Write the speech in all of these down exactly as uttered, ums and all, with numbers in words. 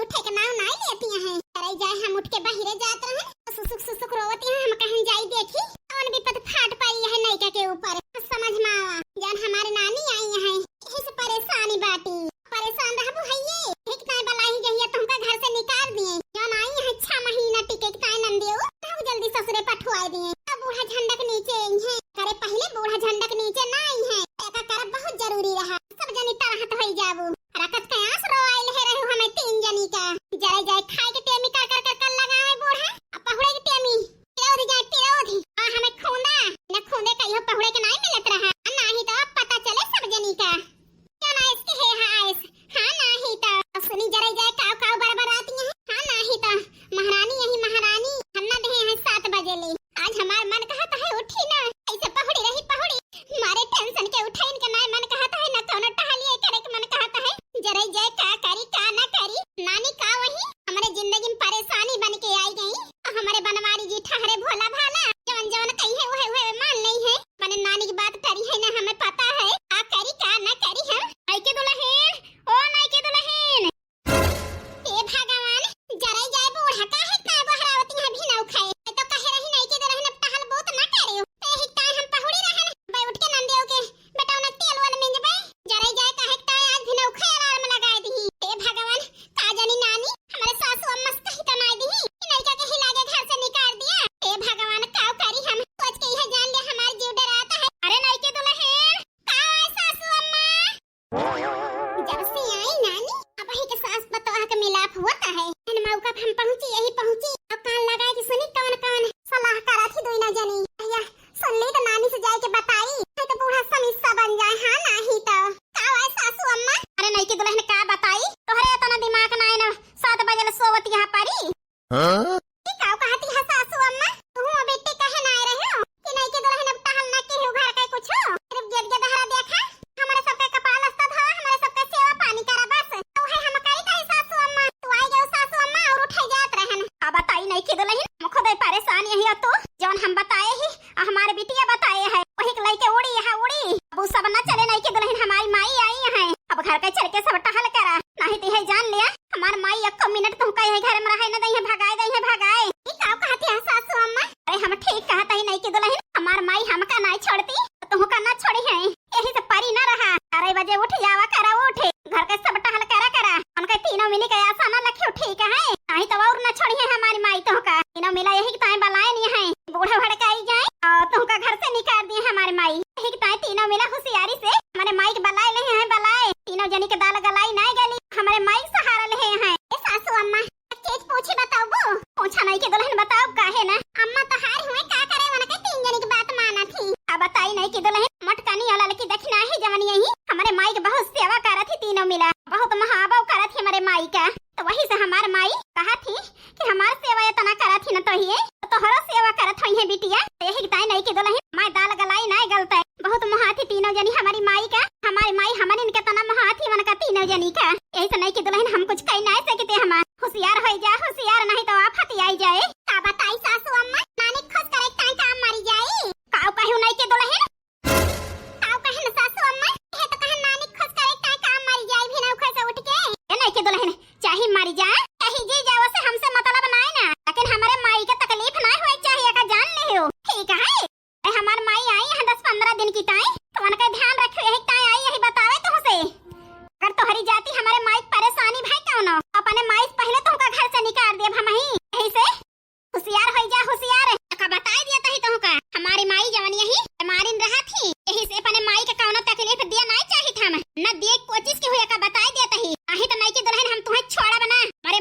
उठे के नाव नाई लेती हैं। अरे जाए, हम उठ के बाहरे जात रहन, सुसुक सुसुक रोवती हैं, हम कहन जाई देखी कौन विपत फाट पड़ी है नैका के ऊपर। समझ में आवा, जौन हमार नानी आई हैं, यही से परेशानी बाटी। परेशान रहबू हइये, एक ताई बलाही जहिया तुमका घर से निकाल दिए, जौन आई हैं छह महीना टिके के ताई नंदियो, तब जल्दी ससुरे पठुआई दिए। अब बूढ़ा झंडक नीचे आई हैं, करे पहले बूढ़ा झंडक नीचे ना आई हैं, एका करब बहुत जरूरी रहा, सब जनी तरह तो होई जाबू। रकत के आंस रोवाइल है रहू हमें तीन जनी का। जरे जाए खाए के टेमी कर कर कर कर लगावे बूढ़ा। अब पहुड़े के टेमी पिरौरी जाए पिरौरी। आ हमें खूंदा, न खूंदे कहियो पहुड़े के नाई मिलत रहा। आ नाही तो अब पता चले सब जनी का। क्या ना इसके है हाँ आइस। हाँ नाही तो। अब सुनी जरे जाए काव काव बरबराती हैं। हाँ नाही तो। महारानी यही महारानी। हम ना देहे हैं सात बजे ले। आज हमार मन कहत है उठी ना, ऐसे पहुड़ी रही पहुड़ी, मारे टेंशन के उठे इनके ना मन कहत है, ना कौनो टहलिए करे के मन कहत है। जरे जय का करी का ना करी, नानी का वही हमरे जिंदगी में परेशानी बन के आई गई। हमारे बनवारी जी ठहरे भोला भाला, जवन जवन कही है उहे उहे मान नहीं है। मने नानी की बात टरी है ना, हमें पता है का करी का ना करी हम। नाई के दुल्हन, ओ नाई के दुल्हन, हे भगवान, जरे जाए बूढ़ा काहे का बहरावती है भी नौ खाए। तो कहे रही नाई के दुल्हन अब टहल बहुत ना करे। ते ही ताई हम पहुड़ी रहन, बे उठ के नंदियो के बेटा उन्हें तेल वाल मिंज बे। जरे जाए काहे का आज भी नौ खाए अलार्म लगा दी। हे भगवान, का जानी नानी, हमारे सासू अम्मा से कही तो नाई दी, कि नाई का कहीं लागे घर से निकाल दिया। हे भगवान, का करी हम, सोच के यह जान ले हमार जीव डराता है। अरे नाई के दुल्हन, का है सासू अम्मा? जब से आई नानी, अब ही के सास पतोह के मिलाप होता है। इन मौका पे हम पहुँची, यही पहुँची, और कान लगा के सुनी कौन कौन सलाह करा थी दोनों जनी। भैया सुन ली तो नानी से जाए के बताई, नहीं तो बूढ़ा समीसा बन जाए। हाँ नाही तो का है सासू अम्मा? अरे नाई के दुल्हन का बताई, तोहरे इतना दिमाग ना है ना, सात बजे ले सोवत यहाँ परी। हाँ? ई काव कहती है सासू अम्मा? तू बेटी कहे ना आए रहे हो कि नाई के दुल्हन अब टहल ना के हो घर का कुछ? सिर्फ गेट के दहरा देखा, हमारे सबके कपड़ा लत्ता धोवा, हमारे सबके सेवा पानी करा बस। तो है हम करी कही सासू अम्मा, तू आई गयो सासू अम्मा और उठे जात रहन। अब बताई नाई के दुल्हन, हम खुद ही परेशान यही हो तू, जौन हम बताए ही, आ हमारे बिटिया बताए है, वही के लइके उड़ी यहाँ उड़ी। अब उ सब न चले नाई के दुल्हन, हमारी माई आई है, अब घर के चल के सब टहल करा, नहीं तो है जान लिया हमार माई एको मिनट तुमका यही घर में रहे न दई है, भगाए दई है, भगाए। ई का कहती है सासू अम्मा? अरे हम ठीक कहत ही नाई के दुल्हन, हमार माई हमका नाई छोड़ती, तो तुमका ना छोड़ी है। यही से परी ना रहा, चार बजे उठ जावा करा, उठ, घर के सब टहल करा करा। उनके तीनों मिली के आशा ना लखियो, ठीक है, नहीं तो और ना छोड़ी है हमारी माई तुमका। तीनों मिला यही के ताई बलाए नहीं है, बूढ़ा भड़काई जाए और तुमका घर से निकाल दिए हमारी माई। यही के ताई तीनों मिला होशियारी से हमारे माई के बलाए ले हैं, बलाए। तीनों जनी के दाल गलाई नहीं गली, हमारे माई के सहारा ले हैं। ए सासू अम्मा, एक चीज पूछी बताओ वो? पूछा नाई के दुल्हन बताओ काहे ना? अम्मा तो हार हुए का करे उनके तीन जनी की बात माना थी। अब बताई नाई के दुल्हन, मटकानी वाला लड़की दखिना है जवन यही हमारे माई के बहुत सेवा करा थी तीनों मिला, बहुत महाबव करा थी हमारे माई का। तो वही से हमार माई कहा थी कि हमार सेवा इतना करा थी न तो ही तो तोहरो सेवा करत होई है बिटिया। यही ताई नाई के दुल्हन, माई दाल गलाई नाई गलते। बहुत मोहाथी तीनों जनी हमारी माई का, हमारी माई हमन इनके तना मोहाथी मन का तीनों जनी का। यही से नाई के दुल्हन हम कुछ कही नाई सकिते, हमार होशियार होई जा, होशियार नहीं तो आफत आई जाए। का बताई सासू अम्मा, नानी खुश करे ताई काम मरी जाई। काव कहू नाई के दुल्हन? काव कहन सासू अम्मा? ये तो कहन नानी खुश करे ताई काम मरी जाई भी ना उखड़ से उठ के। ए नाई के दुल्हन, चाहे मरी जा, चाहे जी जाओ से हमसे मतलब नाई ना, लेकिन हमारे माई के तकलीफ ना होए चाहिए का जान ले हो, ठीक है? ए, हमार माई आई है दस पन्द्रह दिन की ताई, तो उनका ध्यान रखियो, यही ताई आई, यही बतावे तुमसे। अगर तोहरी जाती हमारे माई के परेशानी भाई कौनो, अपने माई से पहले तुमका घर से निकाल दिए हम ही। यही से होशियार होई जा, होशियार। का बताई दिया तही तुमका, हमारी माई जवन यही बीमारिन रहा थी, यही से अपने माई के कौनो तकलीफ दिया नहीं चाहिए था हम, न दिए कोशिश की हुई, का बताई दिया तही। आही तो नाई की दुल्हन हम तुम्हें छोड़ा बना, हमारे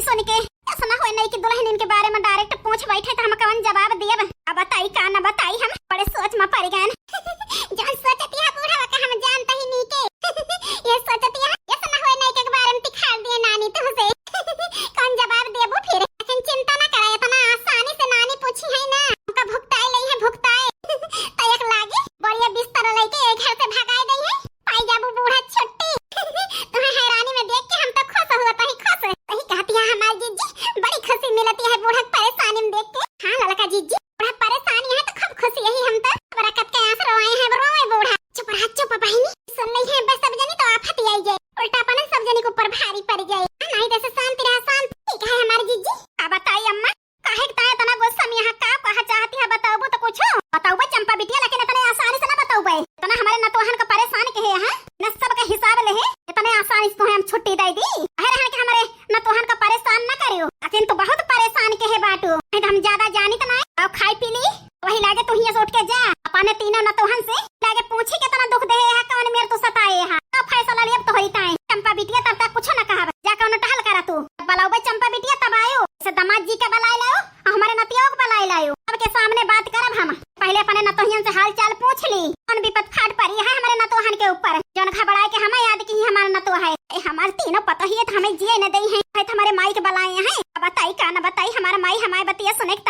सुन के ऐसा ना होए नहीं कि दुल्हन इनके बारे में direct पूछ बैठे तो हम कवन जवाब दियब। अब बताई का ना बताई, हम बड़े सोच में पड़ गए। जौन सोचत है बूढ़ा का हम जानता ही नहीं के। ये सोचत है ऐसा ना होए नहीं के बारे में तिखाड़ दिए नानी तुमसे। कौन जवाब देबू फिर? लेकिन चिंता ना करे, इतना आसानी से नानी पूछी है ना। हमका भुगताए लई है, भुगताए। तो एक लागी बढ़िया बिस्तर लेके एक घर से भगाए दई है। पाई जाबू बूढ़ा छुट्टी। तुम्हें हैरानी में देख के हम तो खुश हुआ, तही खुश। तही कहती है हमारी जीजी, बड़ी खुशी मिलती है बूढ़ा के परेशानी में देख के। हाँ ललका जीजी, बूढ़ा परेशानी है तो खूब खुशी यही हम तो। बरकत के आंसू रोए हैं, रोए बूढ़ा। चुप रहा, चुप बहिनी, सुन ली है बस सब जनी तो आफत आई जाए, उल्टा पन सब जनी के ऊपर भारी पड़ जाए। नहीं जैसे शांति रहा, शांति। ठीक है हमारी जीजी। अब बताई अम्मा, काहे के तय इतना गुस्सा में यहाँ का कहा चाहती है, बताउबो तो कुछ। बताउबे चंपा बिटिया, लेकिन इतने आसानी से ना बताउबे। इतना हमारे नतोहन का परेशान के है, हैं? न सब का हिसाब ले है, इतने आसानी से तुम्हें हम छुट्टी दे दी। अहे रहन के हमारे नतोहन का परेशान न करियो। अखिन तो बहुत परेशान के है बाटू। नहीं तो हम ज्यादा जानित ना। अब खाई पी ली, वही लागे तू हियां से उठ के जा। अपने तीनों नतोहन से लागे पूछी कितना दुख दे है, कौन मेर तू सताए है। तो फैसला लिए अब तोहरी ताई। चंपा बिटिया तब तक कुछ न कहब, जा कौन टहल करा तू। बलाउबे चंपा बिटिया तब आयो। से दामाद जी के बलाए लायो, और हमारे नतिया के बलाए लायो। सबके सामने बात करब हम। पहले अपने नतोहियन से हाल चाल पूछ ली। कौन विपत फाट पड़ी है हमारे नतोहन के ऊपर, जौन घबराए के हमें याद की हमारे नतो है। ए, हमारे तीनों पतोहिए तो हमें जिए न दई है, है तो हमारे माई के बलाए हैं। अब बताई का न बताई, हमारे माई हमारे बतिया सुने के